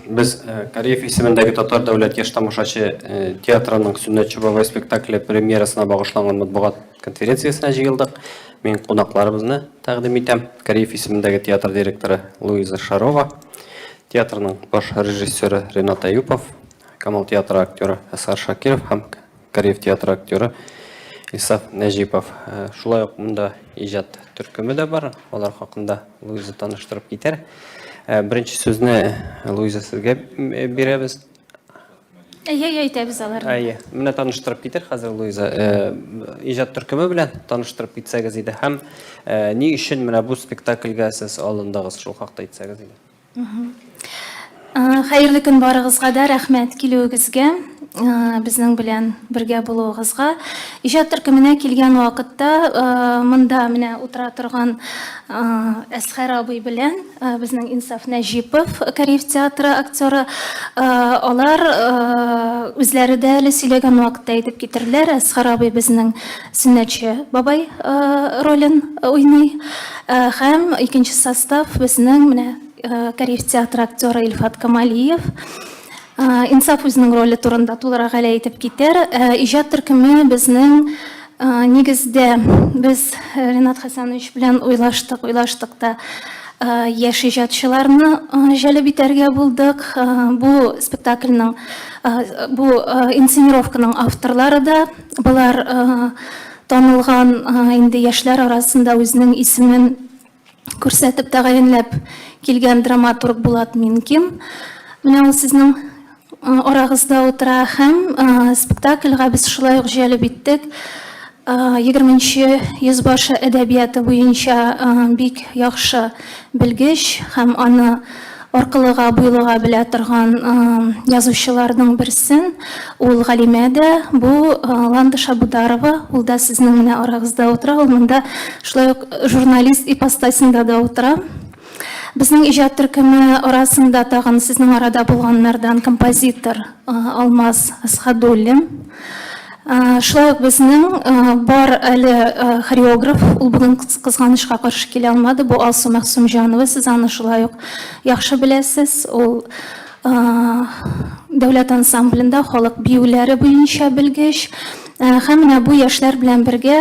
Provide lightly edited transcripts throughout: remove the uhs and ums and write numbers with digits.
Без э, Кариев исемендәге Татар дәүләт яшь тамашачы э, театрының Сөннәтче бабай спектакле премьерасына багышланган матбугат конференциясенә җыелдык. Мин кунакларыбызны тәкъдим итәм. Кариев исемендәге театр директоры Луиза Шарова, театрның баш режиссеры Ренат Әюпов, Камал театры актеры Әсгар Шакиров һәм Кариев театры актеры Исаф Нәҗипов. Э, шулай ук монда иҗат төркеме дә бар. Алар хакында Луиза таныштырып китәр. Э, беренче сүзне Луиза сезгә бирәбез. Әйе, әйе, әйтәбез аларны. Әйе. Менә таныштырып китер хәзер Луиза. Э, иҗат төркеме белән таныштырып китсәгез иде һәм ни өчен менә бу спектакльгә сез алындыгыз, шул хакта әйтсәгез иде. Хәерле көн барыгызга да, рәхмәт килүегезгә, безнең белән бергә булуыгызга. Иҗат төркеменә килгән вакытта монда менә утыра торган Әсхәр абый белән безнең Инсаф Нәҗипов, Кариев театры актеры, алар үзләре дә әле сөйләгән вакытта әйтеп китерделәр, Әсхәр абый безнең Сөннәтче бабай ролен уйный. Һәм икенче состав безнең менә Кариев театры актеры Илфат Камалиев. Инсаф үзенең роле турында тулырак әле әйтеп китәр. Иҗат төркеме безнең нигездә без Ренат Хәсәнович белән уйлаштык, уйлаштык та яшь иҗатчыларны җәлеп итәргә булдык. Бу спектакльнең, бу инсценировканың авторлары да болар танылган инде яшьләр арасында үзенең исемен күрсәтеп тәгаенләп килгән драматург Булат Минкин. Менә ул сезнең арагызда утыра һәм спектакльгә без шулай ук җәлеп иттек. 20 йөз башы әдәбияты буенча бик яхшы белгеч һәм аны аркылыга буйлыга белә торган язучыларның берсен, ул галимә дә, бу Ландыш Абударова, ул да сезнең менә арагызда утыра, ул монда шулай ук журналист ипостасында да утыра. Безнең иҗат төркеме арасында тагын сезнең арада булганнардан композитор Алмаз Асхадуллин. Шулай ук безнең бар әле хореограф, ул бүген кызганычка каршы килә алмады, бу Алсу Мәгъсүмҗанова, сез аны шулай ук яхшы беләсез. Ул дәүләт ансамблендә халык биюләре буенча белгеч. Һәм менә бу яшьләр белән бергә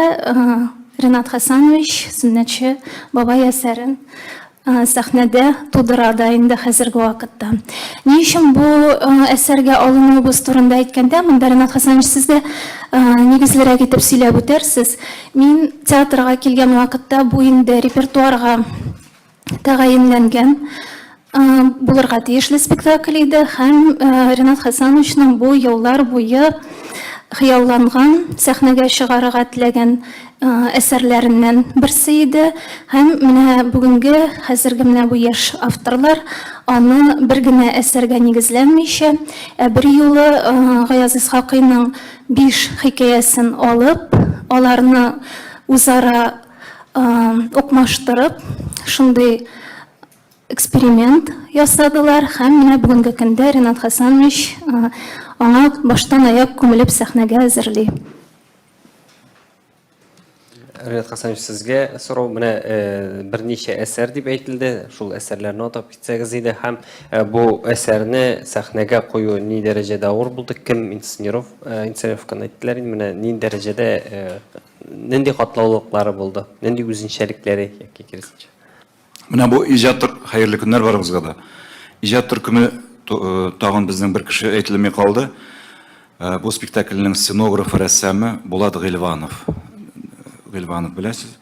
Ренат Хәсәнович Сөннәтче бабай әсәрен сәхнәдә тудыра да инде хәзерге вакытта. Ни өчен бу әсәргә алынуыбыз турында әйткәндә, монда Ренат Хәсәнович сез дә нигезлерәк итеп сөйләп үтәрсез. Мин театрга килгән вакытта бу инде репертуарга тәгаенләнгән булырга тиешле спектакль иде һәм Ренат Хәсәновичның бу еллар буе хыялланган, сәхнәгә чыгарырга теләгән әсәрләреннән берсе иде. Һәм менә бүгенге, хәзерге менә бу яшь авторлар аны бер генә әсәргә нигезләнмичә, ә берьюлы Гаяз Исхакыйның биш хикәясен алып, аларны үзара укмаштырып, шундый эксперимент ясадылар һәм менә бүгенге көндә Ренат Хәсәнович аңа баштан аяк күмелеп сәхнәгә әзерли. Ренат Хәсәнович, сезгә сорау. Менә берничә әсәр дип әйтелде. Шул әсәрләрне атап китсәгез иде һәм бу әсәрне сәхнәгә кую ни дәрәҗәдә авыр булды? Кем инсценировканы әйттеләр инде, менә ни дәрәҗәдә Нинди катлаулыклары булды? Нинди үзенчәлекләре яки киресенчә? Менә бу иҗат хәерле көннәр барыгызга да. Иҗат төркеме э, тагын безнең бер кеше әйтелми калды. Э, бу спектакльнең сценографы, рәссамы Булат Гыйльванов. Гыйльванов беләсез.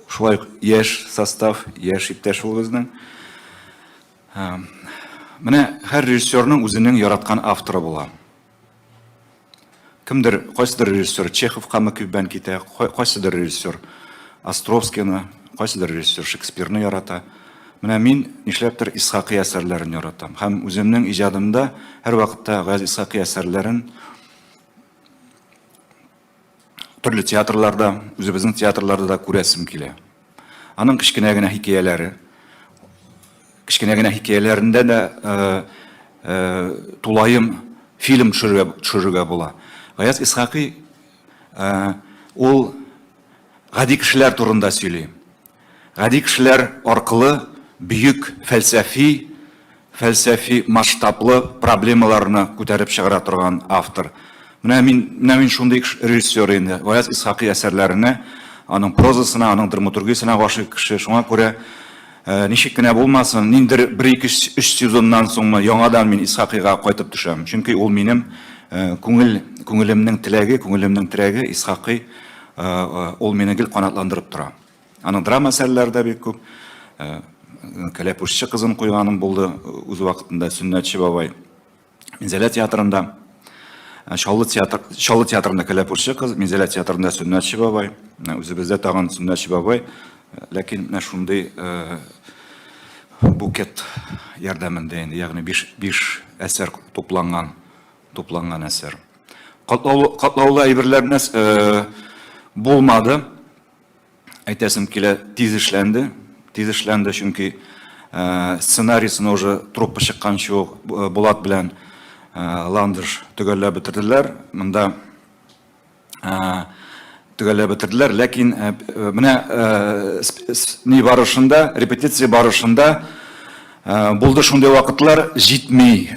Шулай ук яшь состав, яшь иптәш ул безнең. Э, менә һәр режиссерның үзенең яраткан авторы була. Кемдер, кайсыдыр режиссер Чеховка мөкиббән китә, кайсыдыр режиссер Островскийны, кайсыдыр режиссер Шекспирны ярата. Менә мин нишләптер Исхакый әсәрләрен яратам. Һәм үземнең иҗадымда һәрвакытта Гаяз Исхакый әсәрләрен төрле театрларда, үзебезнең театрларда да күрәсем килә. Аның кечкенә генә хикәяләре, кечкенә генә хикәяләрендә дә э, э, тулаем фильм төшерергә, төшерергә була. Гаяз Исхакый э, ул гади кешеләр турында сөйли. Гади кешеләр аркылы бөек фәлсәфи, фәлсәфи масштаблы проблемаларны күтәреп чыгара торган автор. Менә мин, менә мин шундый режиссер инде. Гаяз Исхакый әсәрләренә, аның прозасына, аның драматургиясенә гашыйк кеше. Шуңа күрә э, ничек кенә булмасын, ниндер бер ике өч сезоннан соңмы яңадан мин Исхакыйга кайтып төшәм. Чөнки ул минем э, күңел, күңелемнең теләге, күңелемнең терәге Исхакый, э, ул мине гел канатландырып тора. Аның драма әсәрләре дә бик күп. Кәләпүшче кызын куйганым булды үз вакытында Сөннәтче бабай. Минзәлә театрында, Чаллы театр, Чаллы театрында Кәләпүшче кыз, Минзәлә театрында Сөннәтче бабай, үзебездә тагын Сөннәтче бабай. Ләкин менә шундый букет ярдәмендә инде, ягъни 5 әсәр тупланган, тупланган әсәр. Катлаулы, катлаулы әйберләр булмады. Әйтәсем килә, тиз эшләнде. Тиз эшләнде, чөнки э, сценарийсын уже труппа чыкканчы ук э, Булат белән э, Ландыш төгәлләп бетерделәр. Монда төгәлләп бетерделәр, ләкин менә ни барышында, репетиция барышында булды шундый вакытлар җитми,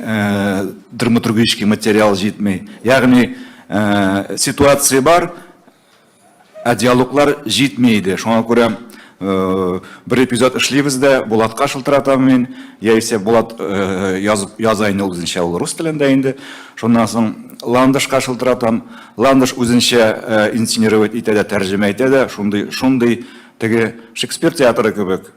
драматургический материал җитми. Ягъни ситуация бар, Ә диалоглар җитми иде. Шуңа күрә бер эпизод эшлибез дә, Булатка шылтыратам мин, яисә Булат язып яза инде ул үзенчә, ул рус телендә инде. Шуннан соң Ландышка шылтыратам. Ландыш үзенчә инсценировать итә дә, тәрҗемә итә дә, шундый шундый теге Шекспир театры кебек.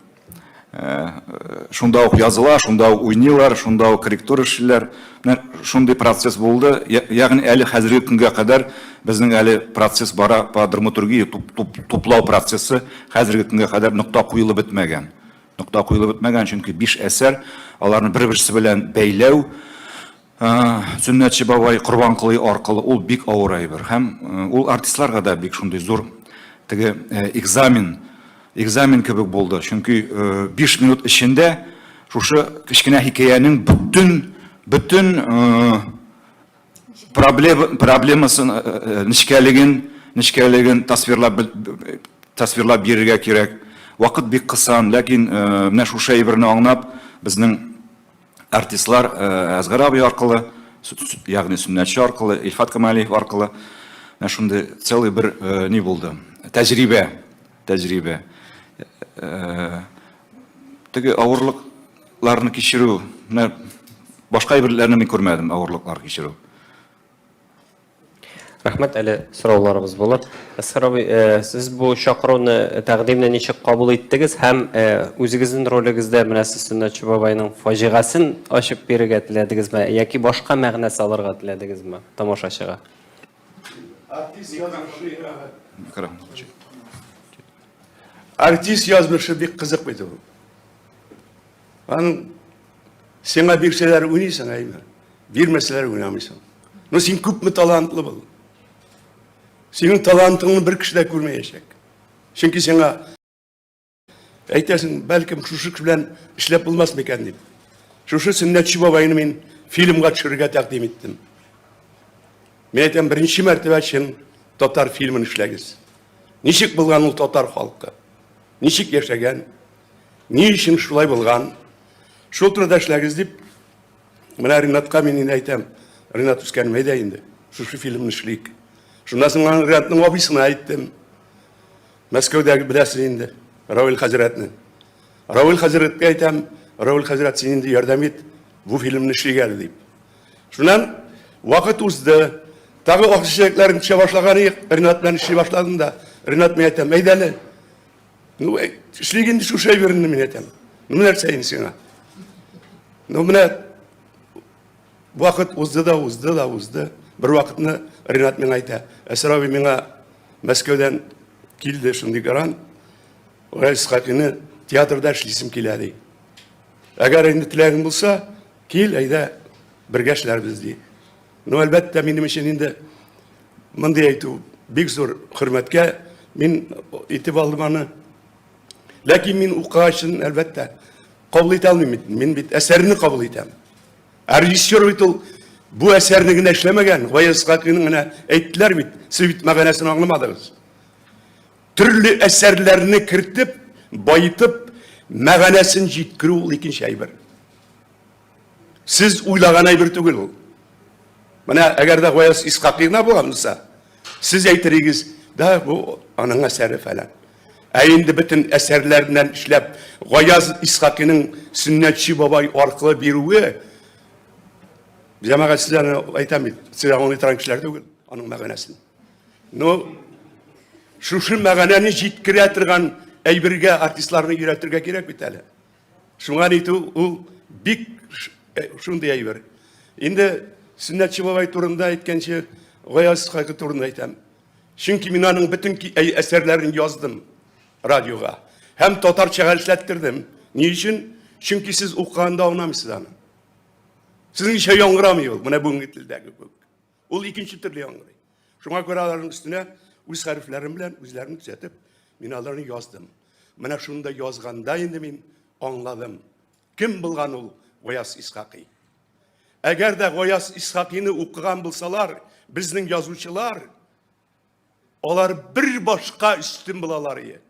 Шунда ук языла, шунда ук уйныйлар, шунда ук корректура эшлиләр. Менә шундый процесс булды. Ягъни әле хәзерге көнгә кадәр безнең әле процесс бара по драматургия туплау процессы хәзерге көнгә кадәр нокта куелып бетмәгән. Нокта куелып бетмәгән, чөнки биш әсәр, аларны бер-берсе белән бәйләү, Сөннәтче бабай Корбанколый аркылы ул бик авыр әйбер. Һәм ул артистларга да бик шундый зур теге экзамен, экзамен кебек булды. Чөнки 5 минут эчендә шушы кечкенә хикәянең бөтен бөтен проблема проблемасын нечкәлеген нечкәлеген тасвирлап тасвирлап бирергә кирәк. Вакыт бик кысан, ләкин менә шушы әйберне аңлап безнең Артистлар Әсгар абый аркылы, ягъни Сөннәтче аркылы, Илфат Камалиев аркылы менә шундый целый бер ни булды. Тәҗрибә, тәҗрибә. Теге авырлыкларны кичерү, менә башка әйберләрне мин күрмәдем авырлыклар кичерү. Рәхмәт, әле сорауларыбыз булыр. Әсхәр абый, э, сез бу чакыруны, э, тәкъдимне ничек кабул иттегез һәм э, үзегезнең ролегездә менә сез Сөннәтче бабайның фаҗигасен ачып бирергә теләдегезме яки башка мәгънә салырга теләдегезме тамашачыга? Артист язмышы. Артист язмышы бик кызык бит ул. Аның сиңа бирсәләр уйныйсың, әйме? Бирмәсәләр уйнамыйсың. Ну син күпме талантлы бул. Синең талантыңны бер кеше дә күрмәячәк. Чөнки сиңа әйтәсең, бәлкем шушы кеше белән эшләп булмас микән дип. Шушы Сөннәтче бабайны мин фильмга төшерергә тәкъдим иттем. Мин әйтәм, беренче мәртәбә чын татар фильмын эшләгез. Ничек булган ул татар халкы? Ничек яшәгән? Ни өчен шулай булган? Шул турыда эшләгез дип, менә Ринатка мин инде әйтәм, Ринат үскәнем, әйдә инде, шушы фильмны эшлик. Шуннан соң аны Ринатның абыйсына әйттем. Мәскәүдәге беләсез инде, Равил хәзрәтне. Равил хәзрәткә әйтәм, Равил хәзрәт, син инде ярдәм ит, бу фильмны эшлик әле дип. Шуннан вакыт узды. Тагы ак чәчәкләрен төшә башлаган идек, Ринат белән эшли башладым да. Ринат мин әйтәм, әйдә әле. Ну, эшлик инде шушы әйберне мин әйтәм. Ну, нәрсә инде сиңа? Ну, менә вакыт узды да узды да узды. Бер вакытны Ринат миңа әйтә, Әсәр абый миңа Мәскәүдән килде шундый грант. Гаяз Исхакыйны театрда эшлисем килә ди. Әгәр инде теләгең булса, кил, әйдә, бергә эшләрбез ди. Ну, әлбәттә, минем өчен инде мондый әйтү бик зур хөрмәткә мин итеп алдым аны. Ләкин мин укыгачын, әлбәттә, кабул итә алмыйм бит. Мин бит әсәрне кабул итәм. Ә режиссер бит ул бу әсәрне генә эшләмәгән, Гаяз Исхакыйның генә әйттеләр бит, сез бит мәгънәсен аңламадыгыз. Төрле әсәрләрне кертеп, баетып, мәгънәсен җиткерү ул икенче әйбер. Сез уйлаган әйбер түгел ул. Менә әгәр дә Гаяз Исхакый гына булган булса, сез әйтер идегез, да, бу аның әсәре фәлән. Ә инде бөтен әсәрләреннән эшләп, Гаяз Исхакыйның Сөннәтче бабай аркылы бирүе, җәмәгать, сез аны әйтәм бит, сез аңлый торган кешеләр түгел, аның мәгънәсен. Ну, шушы мәгънәне җиткерә торган әйбергә артистларны өйрәтергә кирәк бит әле. Шуңа әйтү ул бик шундый әйбер. Инде Сөннәтче бабай турында әйткәнче, Гаяз Исхакый турында әйтәм. Чөнки мин аның бөтен әсәрләрен яздым радиога. Һәм татарчага эшләттердем. Ни өчен? Чөнки сез укыганда аңламыйсыз аны. Сезнеңчә яңгырамый ул, менә бүгенге телдәге кебек. Ул икенче төрле яңгырый. Шуңа күрә аларның өстенә үз хәрефләрем белән үзләрен төзәтеп, мин аларны яздым. Менә шунда язганда инде мин аңладым. Кем булган ул Гаяз Исхакый? Әгәр дә Гаяз Исхакыйны укыган булсалар, безнең язучылар, алар бер башка өстен булалар ие.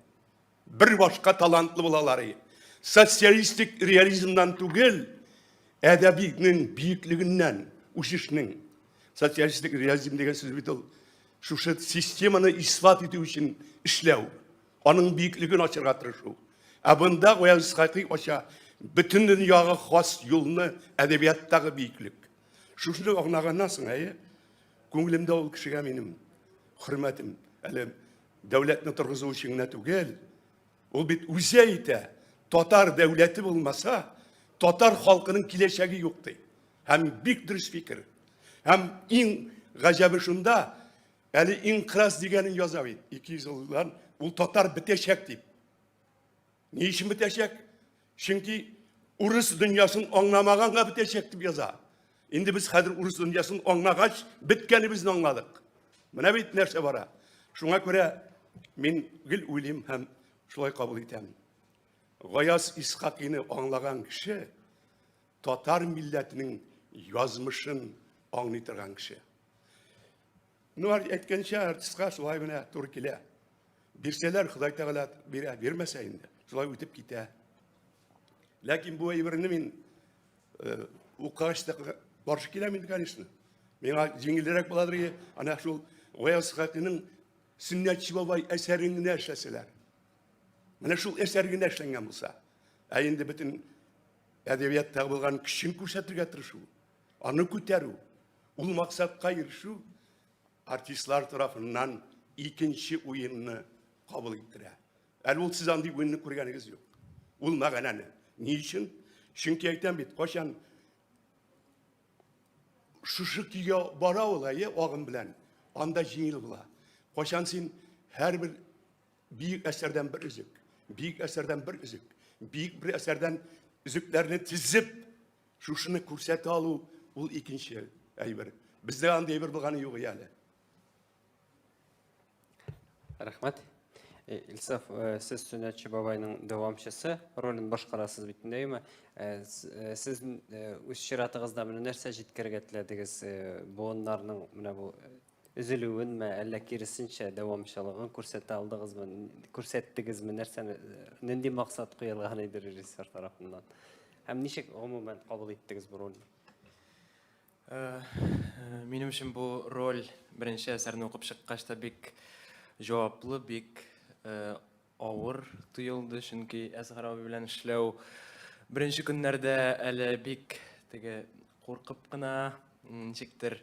Бер башка талантлы булалар ие. Социалистик реализмнан түгел, әдәбиятнең биеклегеннән, үсешнең. Социалистик реализм дигән сүз бит ул шушы системаны исбат итү өчен эшләү, аның биеклеген ачырга тырышу. Ә бында Гаяз Исхакый ача бөтен дөньяга хас юлны әдәбияттагы биеклек. Шушыны аңлаганнан соң, әйе, күңелемдә ул кешегә минем хөрмәтем әле дәүләтне торгызу өчен генә түгел, ул бит үзе әйтә, татар дәүләте булмаса, татар халкының киләчәге юк ди. Һәм бик дөрес фикер. Һәм иң гаҗәбе шунда, әле инкыраз дигәнен яза бит, 200 елдан ул татар бетәчәк дип. Ни өчен бетәчәк? Чөнки урыс дөньясын аңламаганга бетәчәк дип яза. Инде без хәзер урыс дөньясын аңлагач, беткәнебезне аңладык. Менә бит нәрсә бара. Шуңа күрә мин гел уйлыйм һәм шулай кабул итәм. Гаяз Исхакыйны аңлаган кеше татар милләтенең язмышын аңлый торган кеше. Ну, әйткәнчә, артистка шулай менә туры килә. Бирсәләр, Ходай Тәгалә бирә, бирмәсә инде, шулай үтеп китә. Ләкин бу әйберне мин э, укыгач та каршы киләм инде, конечно. Миңа җиңелрәк буладыр ие, ана шул Гаяз Хакыйның Сөннәтче бабай әсәрен генә эшләсәләр. Менә шул әсәр генә эшләнгән булса. Ә инде бөтен әдәбиятта булган көчен күрсәтергә тырышу, аны күтәрү, ул максатка ирешү артистлар тарафыннан икенче уенны кабул иттерә. Әле ул сез андый уенны күргәнегез юк. Ул мәгънәне. Ни өчен? Чөнки әйтәм бит, кайчан шушы көйгә бара ул, әйе, агым белән, анда җиңел була. Кайчан син һәрбер Бөек әсәрдән бер өзек, бөек әсәрдән бер өзек, бөек бер әсәрдән өзекләрне тезеп, шушыны күрсәтә алу ул икенче әйбер. Бездә андый әйбер булганы юк әле. Рәхмәт. Э, Илсаф, э, сез Сөннәтче бабайның дәвамчысы ролен башкарасыз бит инде, әйеме? Э, сез үз чиратыгызда менә нәрсә җиткерергә теләдегез буыннарның менә бу Өзелүенме, әллә киресенчә, дәвамчылыгын күрсәтә алдыгызмы, күрсәттегезме, нәрсәне, нинди максат куелган иде режиссер тарафыннан? Һәм ничек гомумән кабул иттегез бу рольне? Э, минем өчен бу роль беренче әсәрне укып чыккач та бик җаваплы, бик э, Авыр тоелды, чөнки Әсгар абый белән эшләү беренче көннәрдә әле бик теге куркып кына, ничектер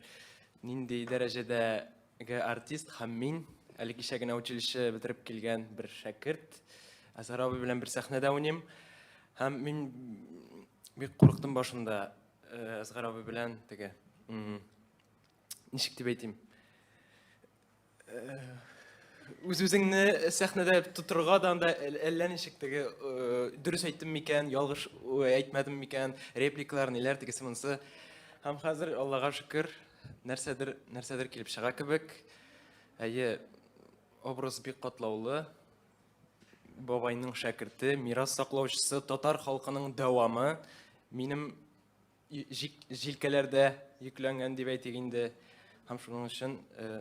нинди дәрәҗәдәге артист һәм мин әле кичә генә училище бетереп килгән бер шәкерт Әсгар абый белән бер сәхнәдә уйныйм. Һәм мин бик курыктым башында э, Әсгар абый белән теге ничек дип әйтим үз-үзеңне сәхнәдә тотырга да анда әллә ничек теге э, дөрес әйттем микән, ялгыш э, әйтмәдем микән, репликалар, ниләр, тегесе монысы. Һәм хәзер, Аллага шөкер, нәрсәдер, нәрсәдер килеп чыга кебек. Әйе, образ бик катлаулы. Бабайның шәкерте, мирас саклаучысы, татар халкының дәвамы. Минем җилкәләрдә йөкләнгән дип әйтик инде. Һәм шуның өчен э,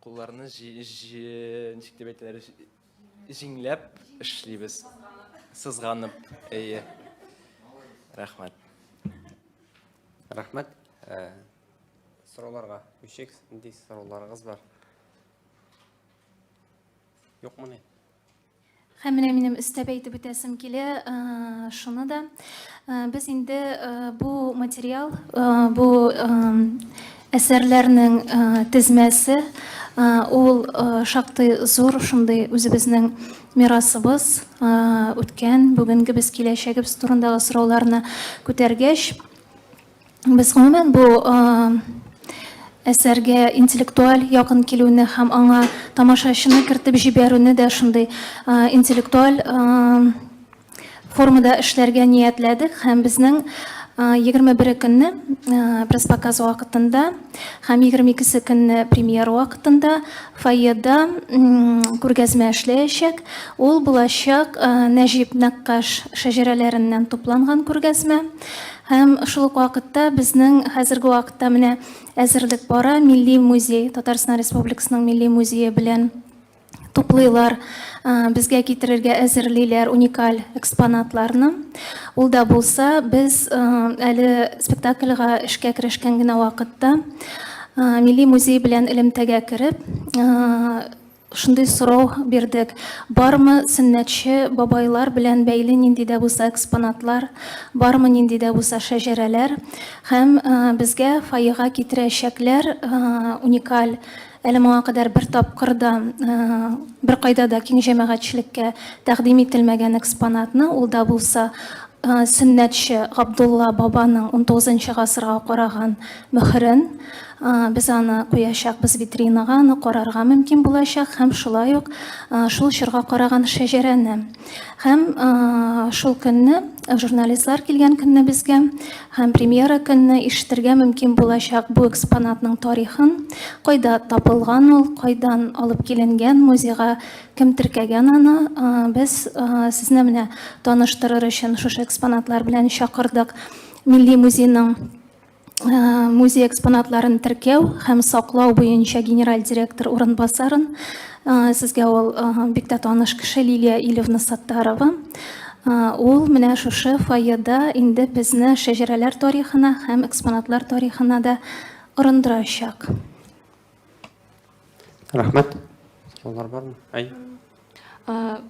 кулларны ничек дип әйтәләр, җиңләп эшлибез. Сызганып, әйе. Рәхмәт. Рәхмәт. Сорауларга күчик. Нинди сорауларыгыз бар? Юкмыни? Һәм менә минем өстәп әйтеп үтәсем килә шуны да. Без инде бу материал, бу әсәрләрнең тезмәсе, ул шактый зур шундый үзебезнең мирасыбыз, үткән, бүгенгебез, киләчәгебез турындагы сорауларны күтәргәч, Без гомумән бу әсәргә интеллектуаль якын килүне һәм аңа тамашачыны кертеп җибәрүне дә шундый интеллектуаль формада эшләргә ниятләдек һәм безнең 21 көнне пресс-показ вакытында һәм 22 көнне премьера вакытында фойеда күргәзмә эшләячәк. Ул булачак Нәҗип Нәккаш шәҗәрәләреннән тупланган күргәзмә. Һәм шул ук вакытта безнең хәзерге вакытта менә әзерлек бара Милли музей, Татарстан Республикасының Милли музее белән туплыйлар, безгә китерергә әзерлиләр уникаль экспонатларны. Ул да булса, без әле спектакльгә эшкә керешкән генә вакытта Милли музей белән элемтәгә кереп, Шундый сорау бирдек, бармы сөннәтче бабайлар белән бәйле нинди дә булса экспонатлар, бармы нинди дә булса шәҗәрәләр? Һәм безгә фойега китерәчәкләр уникаль, әле моңа кадәр бер тапкыр да, беркайда да киң җәмәгатьчелеккә тәкъдим ителмәгән экспонатны, ул да булса сөннәтче Габдулла бабаның унтугызынчы гасырга караган мөһерен. Без аны куячакбыз витринага, аны карарга мөмкин булачак һәм шулай ук шул чорга караган шәҗәрәне. Һәм шул көнне журналистлар килгән көнне безгә һәм премьера көнне ишетергә мөмкин булачак бу экспонатның тарихын, кайда табылган ул, кайдан алып киленгән, музейга кем теркәгән аны. Без сезне менә таныштырыр өчен шушы экспонатлар белән чакырдык. Милли музейның музей экспонатларын теркәү һәм саклау буенча генераль директор урынбасарын, сезгә ул бик тә таныш кеше, Лилия Илевна Саттарова. Ул менә шушы фойеда инде безне шәҗәрәләр тарихына һәм экспонатлар тарихына да орындырачак. Рәхмәт. Сораулар бармы? Әй.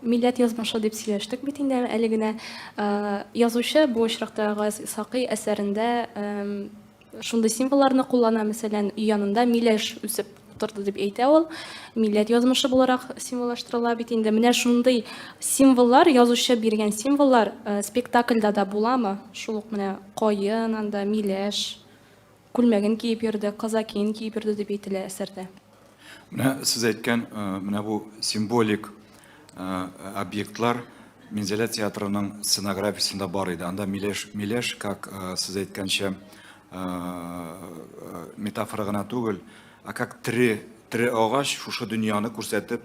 Милләт язмышы дип сөйләштек бит инде әле генә. Язучы бу очракта Гаяз Исхакый әсәрендә шундый символларны куллана, мәсәлән, өй янында миләш үсеп утырды дип әйтә ул. Милләт язмышы буларак символлаштырыла бит инде. Менә шундый символлар, язучы биргән символлар спектакльдә дә буламы? Шул ук менә каен анда, миләш. Күлмәген киеп йөрде, казакиен киеп йөрде дип әйтелә әсәрдә. Менә сез әйткән менә бу символик объектлар Минзәлә театрының сценографиясендә бар иде. Анда миләш, миләш, как сез әйткәнчә, метафора гына түгел, а как тере, тере агач шушы дөньяны күрсәтеп,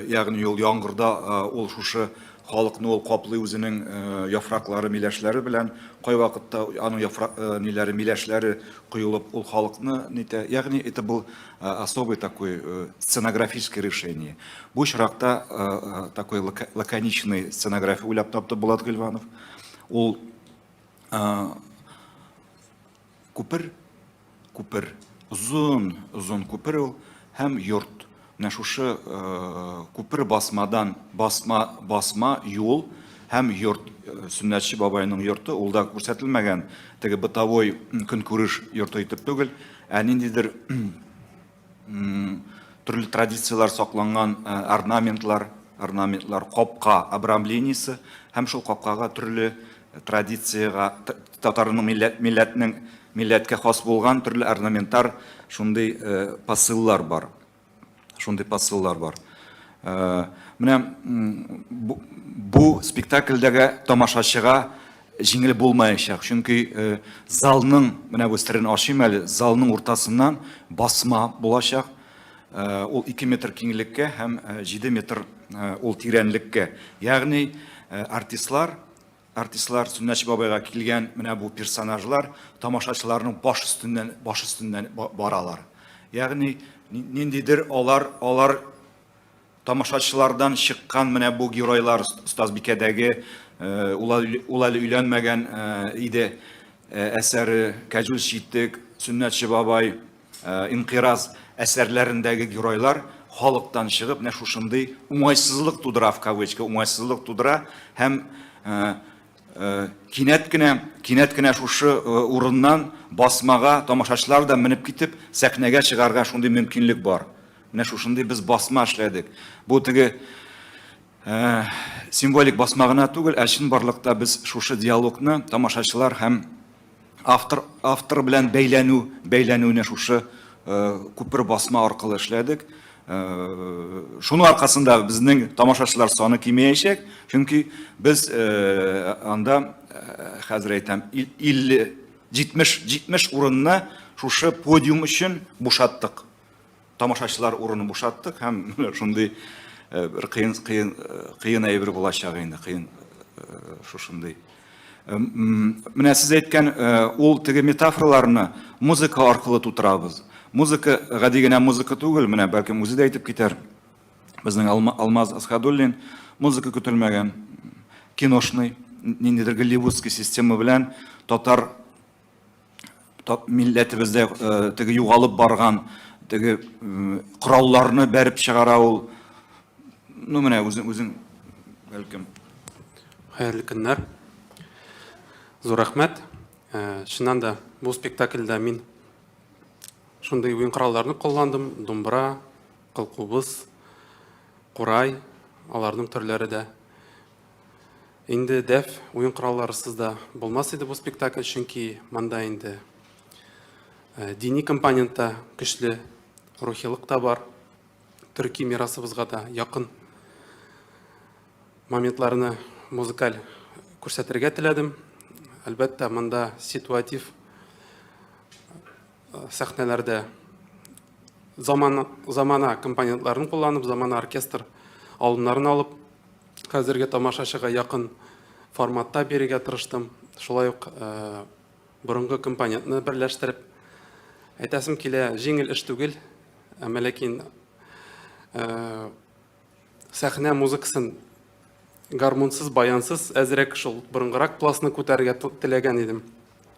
ягъни ул яңгырда ул шушы Халыкны ул каплый үзенең яфраклары, миләшләре белән. Кайвакытта аның яфрак ниләре, миләшләре коелып, ул халыкны нитә. Ягъни это был особый такой сценографическое решение. Бу очракта такой лаконичный сценография уйлап тапты Булат Гыйльванов. Ул күпер Күпер. Озын, озын күпер ул һәм йорт. Менә шушы күпер басмадан басма, басма юл һәм йорт. Сөннәтче бабайның йорты, ул да күрсәтелмәгән, теге бытовой көнкүреш йорты итеп түгел, ә ниндидер төрле традицияләр сакланган орнаментлар, орнаментлар, капка обрамлениесе һәм шул капкага төрле традициягә, татарның милләт, милләтнең милләткә хас булган төрле орнаментар шундый посыллар бар. Шундый посыллар бар. Менә бу спектакльдәге тамашачыга җиңел булмаячак, чөнки залның, менә бу серен ачыйм әле, залның уртасыннан басма булачак. Ул 2 метр киңлеккә һәм 7 метр ул тирәнлеккә. Ягъни артистлар, артистлар Сөннәтче бабайга килгән менә бу персонажлар тамашачыларның баш өстеннән, баш өстеннән баралар. Ягъни ниндидер алар, алар Тамашачылардан чыккан менә бу геройлар, Остазбикәдәге, ул әле өйләнмәгән иде. әсәре, Кәҗүл читек, Сөннәтче бабай, Инкыйраз әсәрләрендәге геройлар халыктан чыгып, менә шушындый уңайсызлык тудыра, в кавычка, уңайсызлык тудыра һәм кинәт кенә, кинәт кенә шушы урыннан басмага тамашачылар да менеп китеп, сәхнәгә чыгарга шундый мөмкинлек бар. Менә шушындый без басма эшләдек. Бу теге символик басма гына түгел, ә чынбарлыкта без шушы диалогны тамашачылар һәм автор автор белән бәйләнү, бәйләнүне шушы күпер басма аркылы эшләдек. Шуның аркасында безнең тамашачылар саны кимеячәк, чөнки без анда хәзер әйтәм, 50 70 70 урынны шушы подиум өчен бушаттык. Тамашачылар урынын бушаттык һәм шундый э, бер кыен кыен э, кыен әйбер булачак инде, кыен э, шушындый. Менә сез әйткән ул теге метафораларны музыка аркылы тутырабыз. Музыка гади генә музыка түгел, менә бәлкем үзе дә әйтеп китәр. Безнең Алмаз Асхадуллин музыка көтелмәгән киношный, ниндидер голливудский система белән татар милләтебездә э, теге югалып барган теге коралларны бәреп чыгара ул. Ну менә үзең үзең бәлкем. Хәерле көннәр. Зур рәхмәт. Э, чыннан да бу спектакльдә мин шундый уен коралларны кулландым. Думбра, кылкубыз, курай, аларның төрләре дә. Инде дәф уен коралларысыз да булмас иде бу спектакль, чөнки монда инде э, дини компонент та көчле, рухилык та бар, төрки мирасыбызга да якын моментларны музыкаль күрсәтергә теләдем. Әлбәттә, монда ситуатив э, сәхнәләрдә заман, замана компонентларын кулланып, замана оркестр алымнарын алып, Хәзерге тамашачыга якын форматта бирергә тырыштым. Шулай ук э, борынгы компонентны берләштереп әйтәсем килә, җиңел эш түгел, әмма ләкин э, сәхнә музыкасын гармунсыз, баянсыз әзрәк шул борынгырак пластны күтәрергә теләгән идем.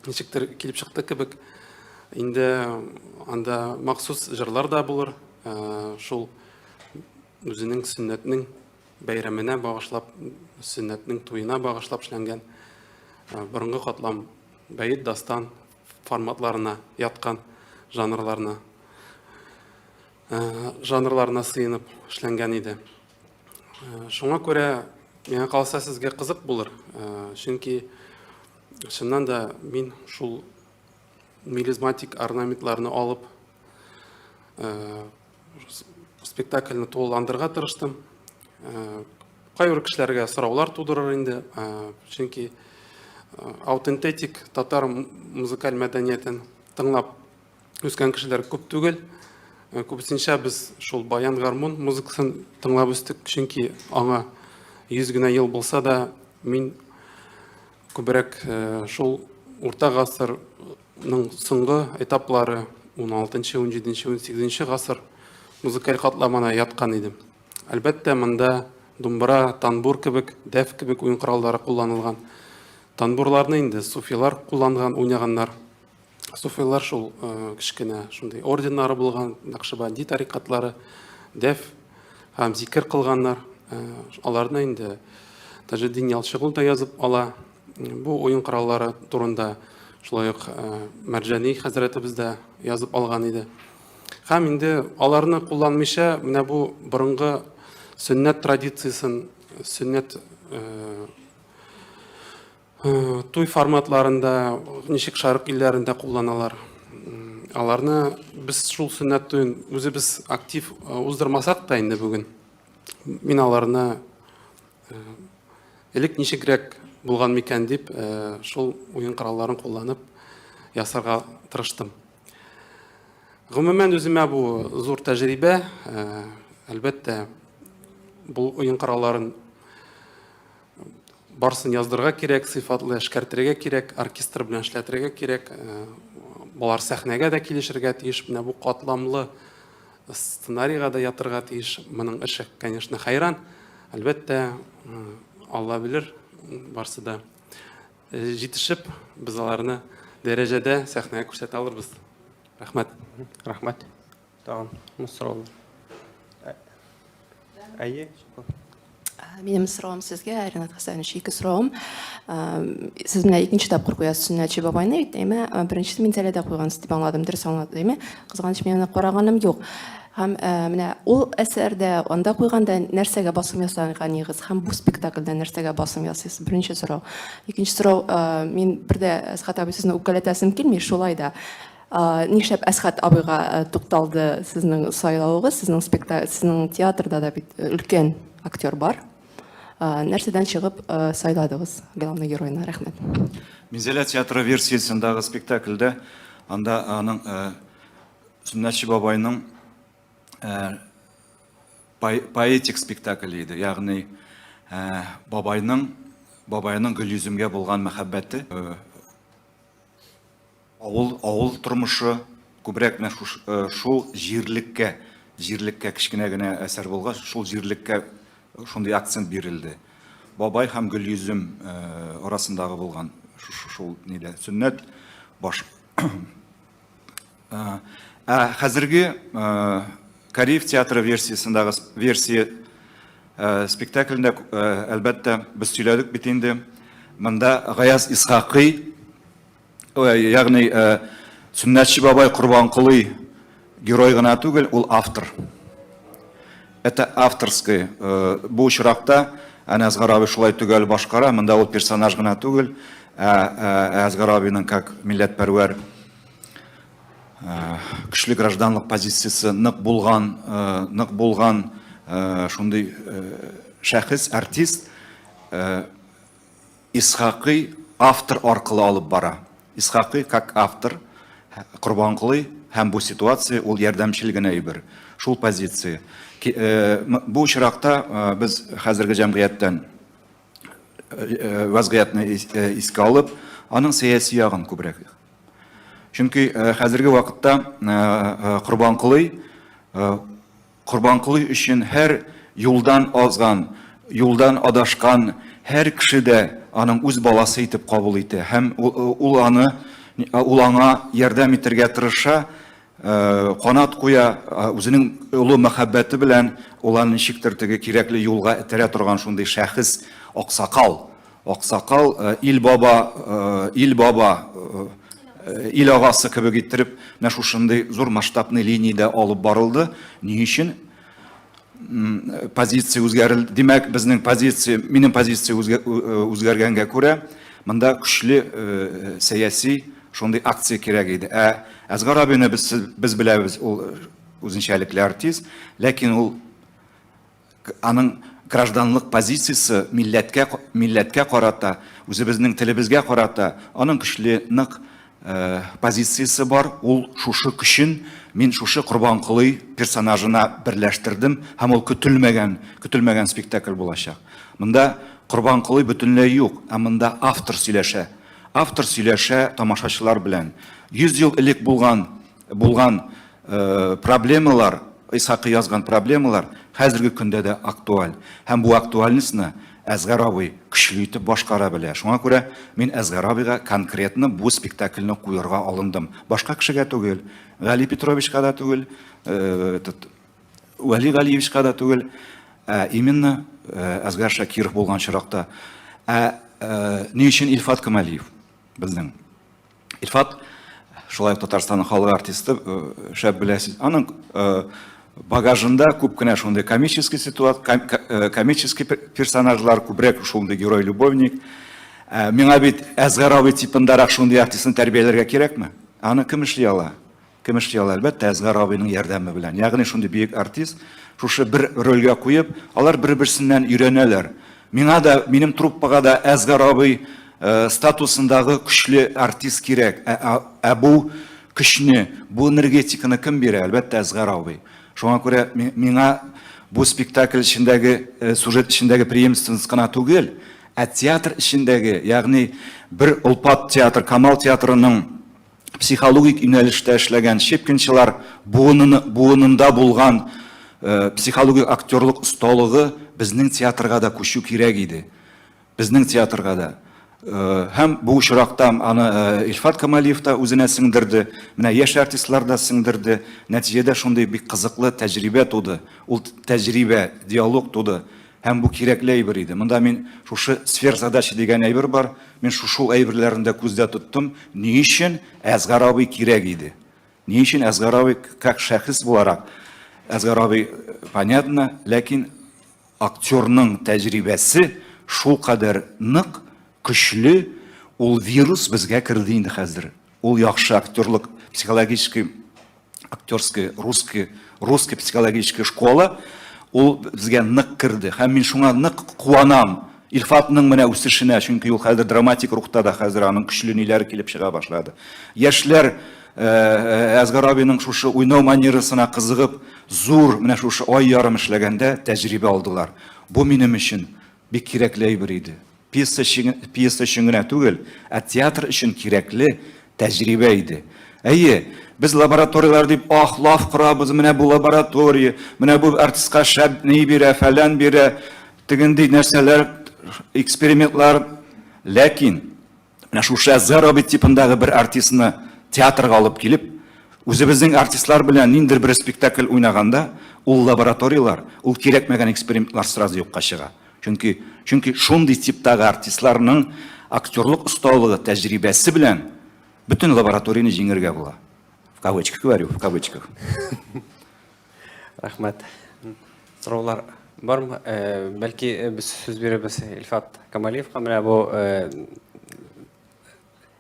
Ничектер килеп чыкты кебек. Инде анда махсус җырлар да булыр, э, шул үзенең сөннәтнең бәйрәменә багышлап, сөннәтнең туена багышлап эшләнгән э, борынгы катлам бәет, дастан форматларына яткан жанрларына э, жанрларына сыенып эшләнгән иде. Э, шуңа күрә миңа калса сезгә кызык булыр, чөнки чыннан да мин шул мелизматик орнаментларны алып спектакльне тулыландырырга тырыштым. Э, кайбер кешеләргә сораулар тудырыр инде, э, чөнки э, аутентик татар музыкаль мәдәниятен тыңлап үскән кешеләр күп түгел. Күбесенчә без шул баян гармун музыкасын тыңлап үстек, чөнки аңа 100 генә ел булса да, мин күбрәк шул урта гасыр Ның соңгы этаплары, уналтынчы, унҗиденче, унсигезенче гасыр музыкаль катламына яткан иде. Әлбәттә, монда думбра, танбур кебек, дәф кебек уен кораллары кулланылган. Танбурларны инде суфилар кулланган, уйнаганнар. Суфилар шул э, кечкенә шундый орденнары булган, Нәкъшбанди тарикатлары, дәф һәм зикер кылганнар. Э, аларны инде Таҗетдин Ялчыгул да язып ала. Бу уен кораллары турында шулай ук э, Мәрҗани хәзрәтебез дә язып алган иде. Һәм инде аларны кулланмыйча, менә бу борынгы сөннәт традициясен, сөннәт э, э, туй форматларында, ничек шәрык илләрендә кулланалар. Аларны без шул сөннәт туен үзебез актив уздырмасак та инде бүген, мин аларны Элек ничегрәк булган микән дип, шул уен коралларын кулланып ясарга тырыштым. Гомумән, үземә бу зур тәҗрибә. Әлбәттә, бу уен коралларын барсын яздырырга кирәк, сыйфатлы эшкәртергә кирәк, оркестр белән эшләтергә кирәк. Болар сәхнәгә дә килешергә тиеш. Менә бу катламлы Сценарийга да ятырга тиеш. Моның эше, конечно, хәйран. Әлбәттә, Алла белер, барсы да җитешеп, без аларны дәрәҗәдә сәхнәгә күрсәтә алырбыз. Рәхмәт. Рәхмәт. Тагын сораулар. Әйе. Минем соравым сезгә, Ренат Хәсәнович, ике соравым. Сез менә икенче тапкыр куясыз Сөннәтче бабайны бит, әйме? Беренчесе Минзәләдә куйгансыз дип аңладым, дөрес аңладым, әйме? Кызганыч, мин аны караганым юк. Һәм менә ул әсәрдә, анда куйганда нәрсәгә басым ясаган идегез һәм бу спектакльдә нәрсәгә басым ясыйсыз? Беренче сорау. Икенче сорау, мин бер дә Әсхәт абый сезне үпкәләтәсем килми, шулай да. Нишләп Әсхәт абыйга тукталды сезнең сайлавыгыз? Сезнең спектакль, сезнең театрда да бит өлкән актер бар. Нәрсәдән чыгып сайладыгыз главный геройны? Рәхмәт. Минзәлә театры версиясендәге спектакльдә анда аның Сөннәтче бабайның поэтик спектакль иде. Ягъни бабайның бабайның Гөлйөземгә булган мәхәббәте, авыл авыл тормышы күбрәк менә шул җирлеккә җирлеккә кечкенә генә әсәр булгач, шул җирлеккә шундый акцент бирелде. Бабай һәм Гөлйөзем арасындагы булган шул нидә сөннәт баш. Ә хәзерге Кариев театры версиясендәге версия спектаклендә, әлбәттә, без сөйләдек бит инде, монда Гаяз Исхакый, ягъни Сөннәтче бабай Корбанколый герой гына түгел, ул автор. Это авторский. Бу очракта әнә Әсгар абый шулай төгәл башкара, монда ул персонаж гына түгел, ә Әсгар абыйның как милләтпәрвәр көчле гражданлык позициясе нык булган, нык булган шундый шәхес, артист Исхакый автор аркылы алып бара. Исхакый как автор, Корбанколый һәм бу ситуация ул ярдәмчел генә әйбер. Шул позиция. Бу очракта без хәзерге җәмгыятьтән вазгыятьне искә алып, аның сәяси ягын күбрәк. Чөнки хәзерге вакытта Корбанколый Корбанколый өчен һәр юлдан азган, юлдан адашкан һәр кеше дә аның үз баласы итеп кабул итә һәм ул аны ул аңа ярдәм итәргә тырыша, канат куя, үзенең олы мәхәббәте белән ул аны ничектер теге кирәкле юлга этәрә торган шундый шәхес, аксакал. Аксакал, ил баба, ил баба, ил агасы кебек иттереп, менә шушындый зур масштабный линиядә алып барылды. Ни өчен? Позиция үзгәрелде. Димәк, безнең позиция, минем позиция үзгәргәнгә күрә, монда көчле сәяси шундый акция кирәк иде. Ә Әсгар абыйны без, без беләбез, ул үзенчәлекле артист, ләкин ул Аның гражданлык позициясе милләткә, милләткә карата, үзебезнең телебезгә карата аның көчле, нык позициясе бар. Ул шушы көчен мин шушы Корбанколый персонажына берләштердем һәм ул көтелмәгән, көтелмәгән спектакль булачак. Монда Корбанколый бөтенләй юк, ә монда автор сөйләшә. Автор сөйләшә тамашачылар белән. 100 ел элек булган булган проблемалар, Исхакый язган проблемалар хәзерге көндә дә актуаль. Һәм бу актуальностьны Әсгар абый көчле итеп башкара белә. Шуңа күрә мин Әсгар абыйга конкретно бу спектакльне куярга алындым. Башка кешегә түгел, Гали Петровичка да түгел, этот, Вәли Галиевичка да түгел, ә именно Әсгар Шакиров булган очракта. Ә ни өчен Илфат Камалиев безнең? Илфат, шулай ук Татарстанның халык артисты, э, шәп беләсез. Аның э, багажында күп кенә шундый комический ситуация, э, комический персонажлар, күбрәк шундый герой-любовник. Миңа бит Әзгар абый типындарак шундый артистны тәрбияләргә кирәкме? Аны кем эшли ала? Кем эшли ала? Әлбәттә, Әсгар абыйның ярдәме белән. Ягъни шундый бөек артист, шушы бер рольгә куеп, алар бер-берсеннән өйрәнәләр. Миңа да, минем труппага да Әсгар абый э, статусындагы көчле артист кирәк. Ә, ә, ә бу көчне, бу энергетиканы кем бирә? Әлбәттә, Әсгар абый. Шуңа күрә миңа бу спектакль эчендәге, э, сюжет эчендәге преемственность кына түгел, ә театр эчендәге, ягъни бер олпат театр, Камал театрының психологик юнәлештә эшләгән щепкинчылар буыныны, буынында булган э, психологик актерлык осталыгы безнең театрга да күчү кирәк иде. Безнең театрга да. Һәм бу очракта аны Илфат Камалиев та үзенә сеңдерде, менә яшь артистлар да сеңдерде. Нәтиҗәдә шундый бик кызыклы тәҗрибә туды. Ул тәҗрибә, диалог туды. Һәм бу кирәкле әйбер иде. Монда мин шушы сверхзадача дигән әйбер бар. Мин шул әйберләрне дә күздә тоттым. Ни өчен Әсгар абый кирәк иде? Ни өчен Әсгар абый как шәхес буларак? Әсгар абый, понятно, ләкин Актерның тәҗрибәсе шулкадәр нык, көчле, ул вирус безгә керде инде хәзер. Ул яхшы актерлык, психологический, актерский, русский, русский психологический школа, ул безгә нык керде. Һәм мин шуңа нык куанам. Илфатның менә үсешенә, чөнки ул хәзер драматик рухта да хәзер аның көчле ниләре килеп чыга башлады. Яшьләр Әсгар абыйның шушы уйнау манерасына кызыгып, зур менә шушы ай ярым эшләгәндә тәҗрибә алдылар. Бу минем өчен бик кирәкле әйбер иде. Пьеса өчен, пьеса өчен генә түгел, ә театр өчен кирәкле тәҗрибә иде. Әйе, без лабораторияләр дип ах, лаф корабыз, менә бу лаборатория, менә бу артистка шәп ни бирә, фәлән бирә, тегенди нәрсәләр, экспериментлар. Ләкин Менә шушы Әзгар абый типындагы бер артистны театрга алып килеп, үзебезнең артистлар белән ниндидер бер спектакль уйнаганда, ул лабораторияләр, ул кирәкмәгән экспериментлар сразу юкка чыга. Чөнки, чөнки шундый типтагы артистларның актерлык осталыгы, тәҗрибәсе белән бөтен лабораторияне җиңергә була. В кавычках говорю, в кавычках. Рәхмәт. Сораулар бармы? Э, бәлки э, без сүз бирәбез Илфат Камалиевка. Менә бу э,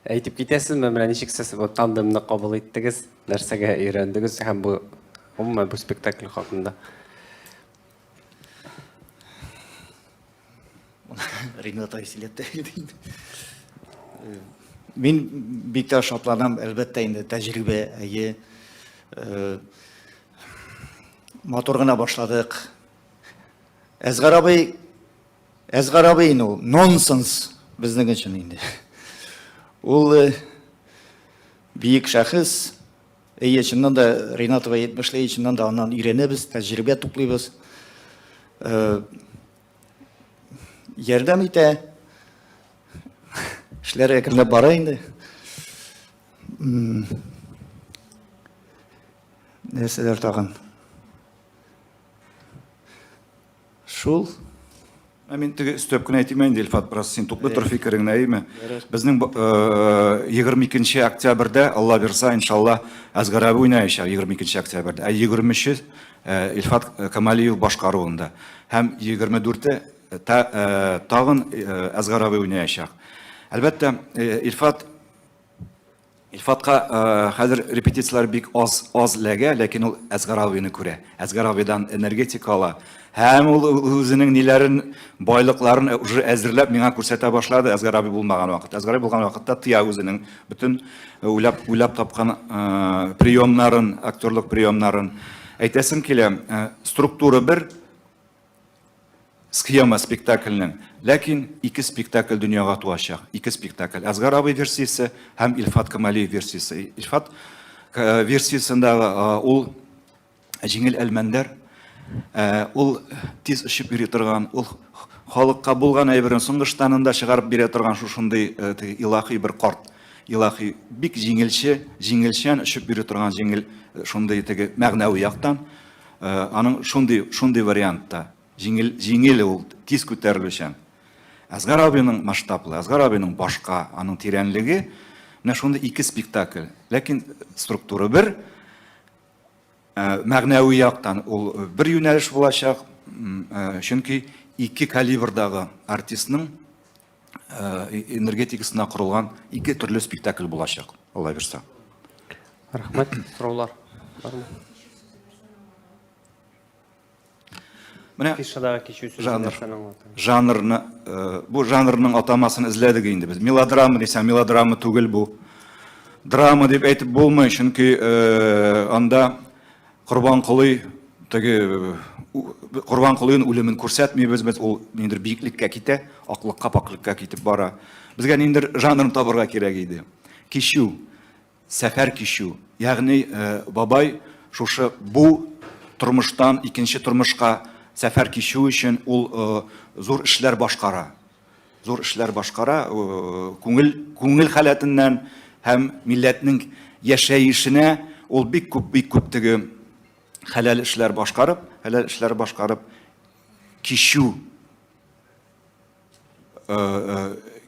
әйтеп китәсезме, менә ничек сез бу тандемны кабул иттегез, нәрсәгә өйрәндегез һәм бу гомумән бу спектакль хакында? Ринат ай сөйләп тә инде. Мин бик тә шатланам, әлбәттә инде тәҗрибә, әйе. Э, матур гына башладык. Әзгар абый, Әзгар абый инде ул нонсенс безнең өчен инде. Ул э, бөек шәхес. Әйе, чыннан да Ринат абый әйтмешли, чыннан да аннан өйрәнәбез, тәҗрибә туплыйбыз. Э, ярдәм итә. Эшләр әкренләп бара инде. Нәрсәләр тагын? Шул. Ә мин теге өстәп кенә әйтим инде, Илфат, бераз син туплы тор фикереңне, әйеме? Безнең 22 октябрьдә, Алла бирса, иншалла, Әзгар абый уйнаячак 22 октябрьдә. Ә 23 Илфат Камалиев башкаруында. Һәм 24-е тагын Әзгар абый уйнаячак. Әлбәттә, Илфат Илфатка хәзер репетицияләр бик аз аз ләгә, ләкин ул Әзгар абыйны күрә. Әзгар абыйдан энергетика ала. Һәм ул үзенең ниләрен, байлыкларын уже әзерләп миңа күрсәтә башлады Әзгар абый булмаган вакыт. Әзгар абый булган вакытта тыя үзенең бөтен уйлап уйлап тапкан приемнарын, актерлык приемнарын. Әйтәсем килә, структура бер, схема спектакльнең. Ләкин ике спектакль дөньяга туачак. Ике спектакль. Әзгар абый версиясе һәм Илфат Камалиев версиясе. Илфат версиясендә ул җиңел әлмәндәр, ул тиз очып йөри торган, ул халыкка булган әйберен соңгы штанын да чыгарып бирә торган шушындый теге илаһи бер карт. Илаһи бик җиңелче, җиңелчән очып йөри торган җиңел шундый теге мәгънәви яктан. Аның шундый шундый вариантта җиңел җиңел ул тиз күтәрелүчән. Әсгар абыйның масштаблы, Әсгар абыйның башка, аның тирәнлеге менә шундый ике спектакль. Ләкин структура бер, мәгънәви яктан ул бер юнәлеш булачак, чөнки ике калибрдагы артистның энергетикасына корылган ике төрле спектакль булачак, Алла бирса. Рәхмәт, сораулар бармы? Менә жанр, жанрны, бу жанрның атамасын эзләдек инде без. Мелодрама дисәң, мелодрама түгел бу. Драма дип әйтеп булмый, чөнки анда Корбанколый теге Корбанколыйның үлемен күрсәтмибез без, ул ниндидер биеклеккә китә, аклыкка, пакьлыкка китеп бара. Безгә ниндидер жанрын табырга кирәк иде. Кичү, сәфәр кичү, ягъни бабай шушы бу тормыштан икенче тормышка сәфәр кичү өчен ул зур эшләр башкара. Зур эшләр башкара, күңел, күңел халәтеннән һәм милләтнең яшәешенә ул бик күп, бик күп теге хәләл эшләр башкарып, хәләл эшләр башкарып, кичү,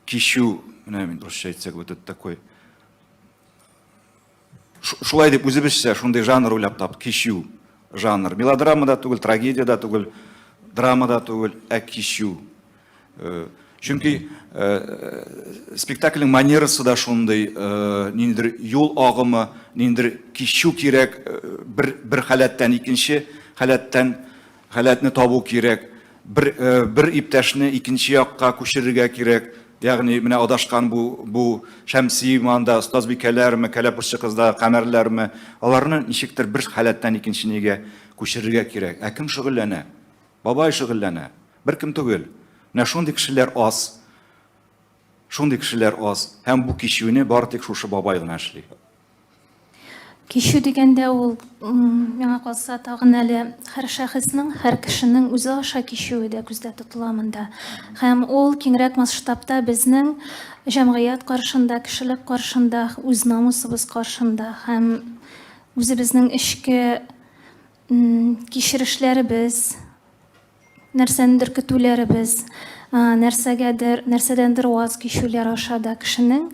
кичү, менә мин русча әйтсәк, вот это такой, шулай дип үзебезчә шундый жанр уйлап таптык, кичү жанр. Мелодрама да түгел, трагедия да түгел, драма да түгел, ә кичү. Э, чөнки э, спектакльнең манерасы да шундый, э, ниндидер юл агымы, ниндидер кичү кирәк, бер, бер халәттән икенче халәттән халәтне табу кирәк. Бер, бер иптәшне икенче якка күчерергә кирәк. Ягъни менә адашкан бу, бу Шәмси анда остазбикәләрме, Кәләпүшче кызда Камәрләрме, аларны ничектер бер халәттән икенче нигә күчерергә кирәк. Ә кем шөгыльләнә? Бабай шөгыльләнә. Беркем түгел. Менә шундый кешеләр аз. Шундый кешеләр аз. Һәм бу кичүне бары тик шушы бабай гына эшли. Кичү дигәндә ул, миңа калса, тагын әле һәр шәхеснең, һәр кешенең үзе аша кичүе дә күздә тотыла монда. Һәм ул киңрәк масштабта безнең җәмгыять каршында, кешелек каршында, үз намусыбыз каршында һәм үзебезнең эчке кичерешләребез, Нәрсәнедер көтүләребез, нәрсәгәдер, нәрсәдәндер ваз кичүләр аша да кешенең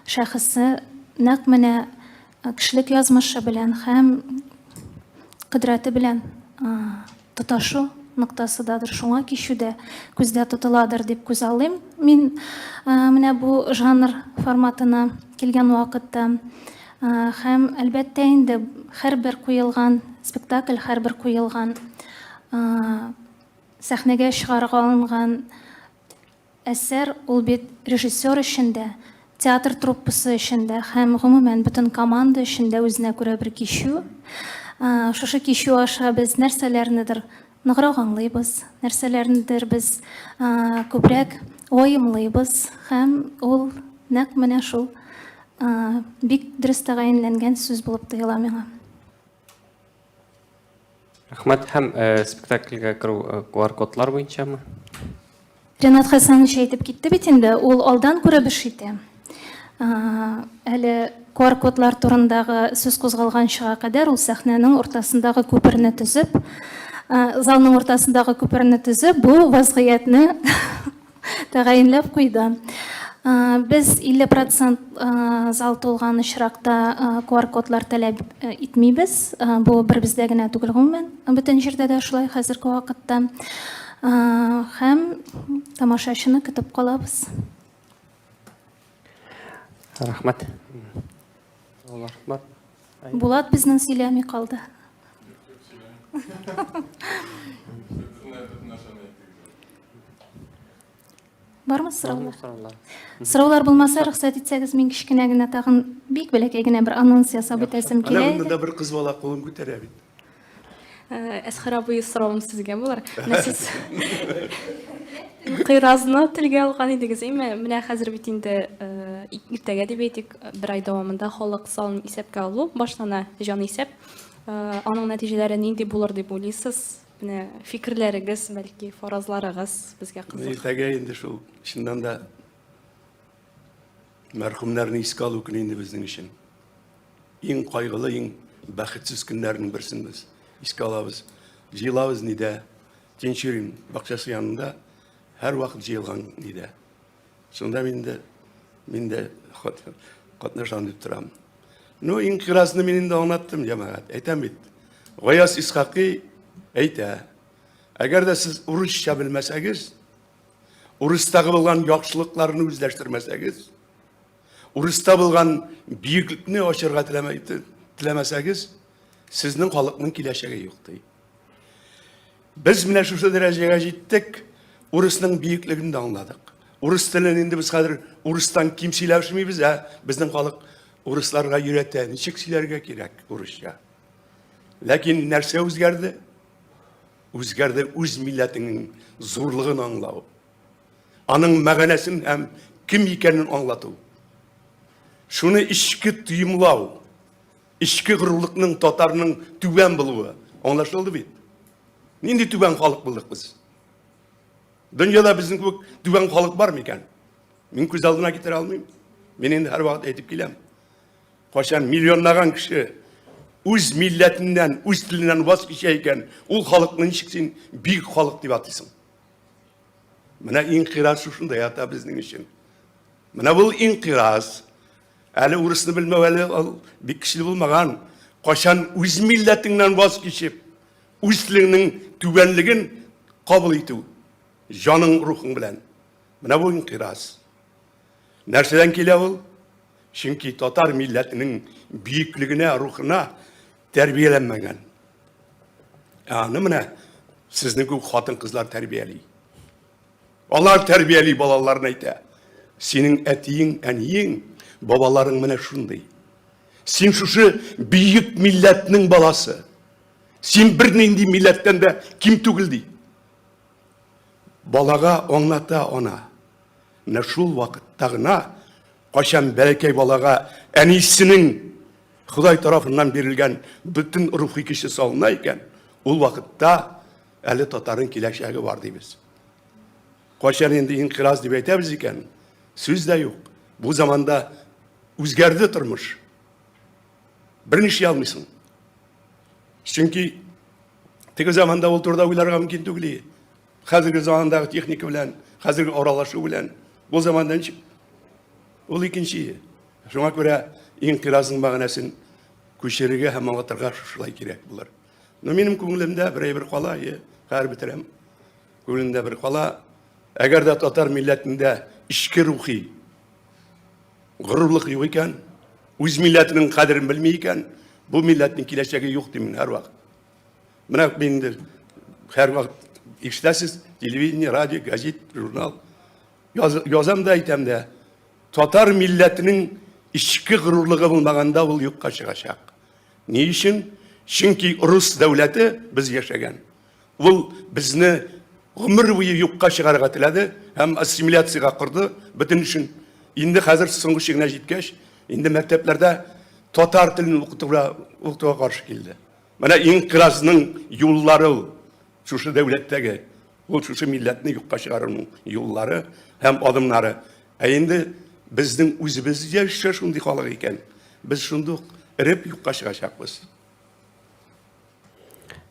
шәхесе нәкъ менә кешелек язмышы белән һәм кодрәте белән тоташу ноктасыдадыр. Шуңа кичү дә күздә тотыладыр дип күзаллыйм мин менә бу жанр форматына килгән вакытта. Һәм, әлбәттә инде, һәрбер куелган спектакль, һәрбер куелган сәхнәгә чыгарга алынган әсәр ул бит режиссер өчен дә, театр труппасы өчен дә һәм гомумән бөтен команда өчен дә үзенә күрә бер кичү. Шушы кичү аша без нәрсәләрнедер ныграк аңлыйбыз, нәрсәләрнедер без күбрәк ваемлыйбыз һәм ул нәкъ менә шул бик дөрес тәгаенләнгән сүз булып тоела миңа. Рәхмәт. Һәм э, спектакльгә керү э, QR-кодлар буенчамы? Ренат Хәсәнович әйтеп китте бит инде, ул алдан күреп эш итә. Әле QR-кодлар турындагы сүз кузгалганчыга кадәр ул сәхнәнең уртасындагы күперне төзеп, залның уртасындагы күперне төзеп, бу вазгыятьне тәгаенләп куйды. Без 50 процент зал тулган очракта QR-кодлар таләп итмибез. Бу бер бездә генә түгел, гомумән, бөтен җирдә дә шулай хәзерге вакытта. Һәм тамашачыны көтеп калабыз. Рәхмәт. Рәхмәт. Булат безнең сөйләми калды. Бармы сораулар? Сораулар. Сораулар булмаса, рөхсәт итсәгез, мин кечкенә генә тагын бик бәләкәй генә бер анонс ясап үтәсем килә. Менә монда бер кыз бала кулын күтәрә бит. Э, Әсхәр абый, соравым сезгә булыр. Менә сез Инкыйразны телгә алган идегез, әйме? Менә хәзер бит инде э, иртәгә дип әйтик, бер ай дәвамында халык санын исәпкә алу башлана, җан исәп. Э, аның нәтиҗәләре нинди булыр дип уйлыйсыз? Менә фикерләрегез, бәлки фаразларыгыз безгә кызык. Иртәгә инде шул, чыннан да мәрхүмнәрне искә алу көне инде безнең өчен. Иң кайгылы, иң бәхетсез көннәрнең берсен без искә алабыз. Җыелабыз нидә? Тинчурин бакчасы янында һәрвакыт җыелган нидә. Шунда мин дә мин дә катнашам дип торам. Ну, инкыйразны мин инде аңлаттым, җәмәгать. Әйтәм бит. Гаяз Исхакый әйтә. Әгәр дә сез урысча белмәсәгез, урыстагы булган яхшылыкларны үзләштермәсәгез, урыста булган бөеклекне ачырга теләмәсәгез, сезнең халыкның киләчәге юк ди. Без менә шушы дәрәҗәгә җиттек, урысның бөеклеген дә аңладык. Урыс телен инде без хәзер урыстан ким сөйләшмибез, ә безнең халык урысларга өйрәтә, ничек сөйләргә кирәк урысча. Ләкин нәрсә үзгәрде? Үзгәрде үз милләтеңнең зурлыгын аңлау. Аның мәгънәсен һәм кем икәнен аңлату. Шуны эчке тоемлау. Эчке горурлыкның татарның түбән булуы аңлашылды бит. Нинди түбән халык булдык без? Дөньяда безнең кебек түбән халык бар микән? Мин күз алдына китерә алмыйм. Мин инде һәрвакыт әйтеп киләм. Кайчан миллионлаган кеше үз милләтеннән, үз теленнән ваз кичә икән, ул халыкны ничек син бик халык дип атыйсың? Менә инкыйраз шушында ята безнең өчен. Менә бу инкыйраз. Әле урысны белмәү әле ул бик көчле булмаган. Кайчан үз милләтеңнән ваз кичеп, үз телеңнең түбәнлеген кабул итү, җаның рухың белән. Менә бу инкыйраз. Нәрсәдән килә ул? Чөнки татар милләтенең бөеклегенә, рухына тәрбияләнмәгән. Ә аны менә сезнең күк хатын-кызлар тәрбияли. Алар тәрбияли балаларын әйтә. Синең әтиең, әниең, бабаларың менә шундый. Син шушы бөек милләтнең баласы. Син бернинди милләттән дә ким түгел ди. Балага аңлата ана. Менә шул вакытта гына кайчан бәләкәй балага әнисенең Ходай тарафыннан бирелгән бөтен рухи көче салына икән, ул вакытта әле татарның киләчәге бар дибез. Кайчан инде инкыйраз дип әйтәбез икән, сүз дә юк. Бу заманда үзгәрде тормыш. Берни эшли алмыйсың. Чөнки теге заманда ул турыда уйларга мөмкин түгел. Хәзерге замандагы техника белән, хәзерге аралашу белән бу заманда ничек? Ул икенче. Шуңа күрә инкыйразның мәгънәсен күчерергә һәм аңлатырга шушылай кирәк булыр. Но минем күңелемдә бер әйбер кала, е, хәзер бетерәм. Күңелемдә бер кала. Әгәр дә татар милләтендә эчке рухи горурлык юк икән, үз милләтенең кадерен белми икән, бу милләтнең киләчәге юк дим мин һәрвакыт. Менә мин инде һәрвакыт ишетәсез, телевидение, радио, газет, журнал. Яз, язам да әйтәм дә, татар милләтенең эчке горурлыгы булмаганда ул юкка чыгачак. Ни өчен? Чөнки рус дәүләте без яшәгән. Ул безне гомер буе юкка чыгарырга теләде һәм ассимиляциягә корды бөтен өчен. Инде хәзер соңгы чигенә җиткәч, инде мәктәпләрдә татар телен укытуга укытуга каршы килде. Менә инкыйразның юллары ул, шушы дәүләттәге, ул шушы милләтне юкка чыгаруның юллары һәм адымнары. Ә инде безнең үзебез яшә шундый халык икән, без шундук эреп юкка чыгачакбыз.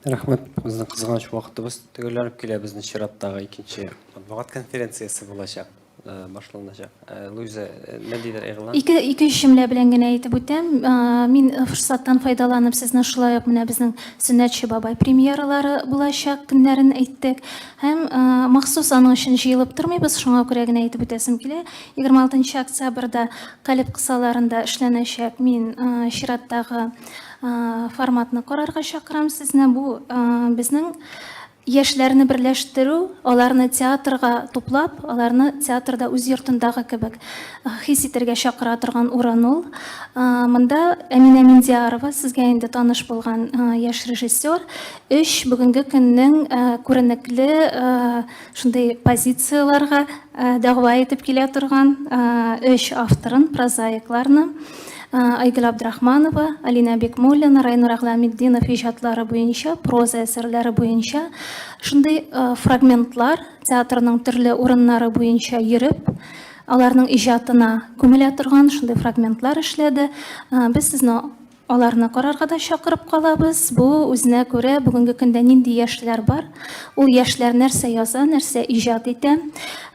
Рәхмәт. Безнең кызганыч вакытыбыз төгәлләнеп килә. Безнең чираттагы икенче матбугат конференциясе булачак. Э, башланачак. Э, Луиза, э, ниндидер игълан? Ике ике җөмлә белән генә әйтеп үтәм. Мин форсаттан файдаланып сезне шулай ук менә безнең Сөннәтче бабай премьералары булачак көннәрен әйттек. Һәм махсус аның өчен җыелып тормыйбыз, шуңа күрә генә әйтеп үтәсем килә. 26 октябрьдә Калеб кысаларында эшләнәчәк мин чираттагы форматны карарга чакырам сезне. Бу безнең Яшьләрне берләштерү, аларны театрга туплап, аларны театрда үз йортындагы кебек хис итәргә чакыра торган урын ул. Монда Әминә Миндиярова, сезгә инде таныш булган яшь режиссер, өч бүгенге көннең күренекле шундый позицияләргә дәгъва итеп килә торган өч авторын, прозаикларны, Айгөл Абдрахманова, Алинә Бикмуллина, Райнур Әгъләметдинов иҗатлары буенча, проза әсәрләре буенча шундый фрагментлар театрның төрле урыннары буенча йөреп, аларның иҗатына күмелә торган шундый фрагментлар эшләде. Без сезне Аларны карарга да чакырып калабыз. Бу үзенә күрә бүгенге көндә нинди яшьләр бар, ул яшьләр нәрсә яза, нәрсә иҗат итә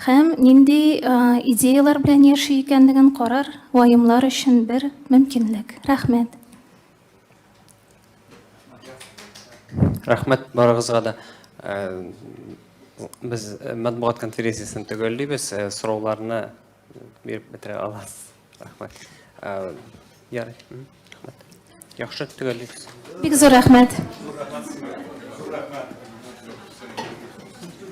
һәм нинди идеяләр белән яши икәнлеген карар, ваемлар өчен бер мөмкинлек. Рәхмәт. Рәхмәт барыгызга да. Без матбугат конференциясен төгәллибез. Сорауларны биреп бетерә аласыз. Рәхмәт. Ярый. Рәхмәт. Яхшы, төгәллибез. Бик зур рәхмәт. Зур рәхмәт.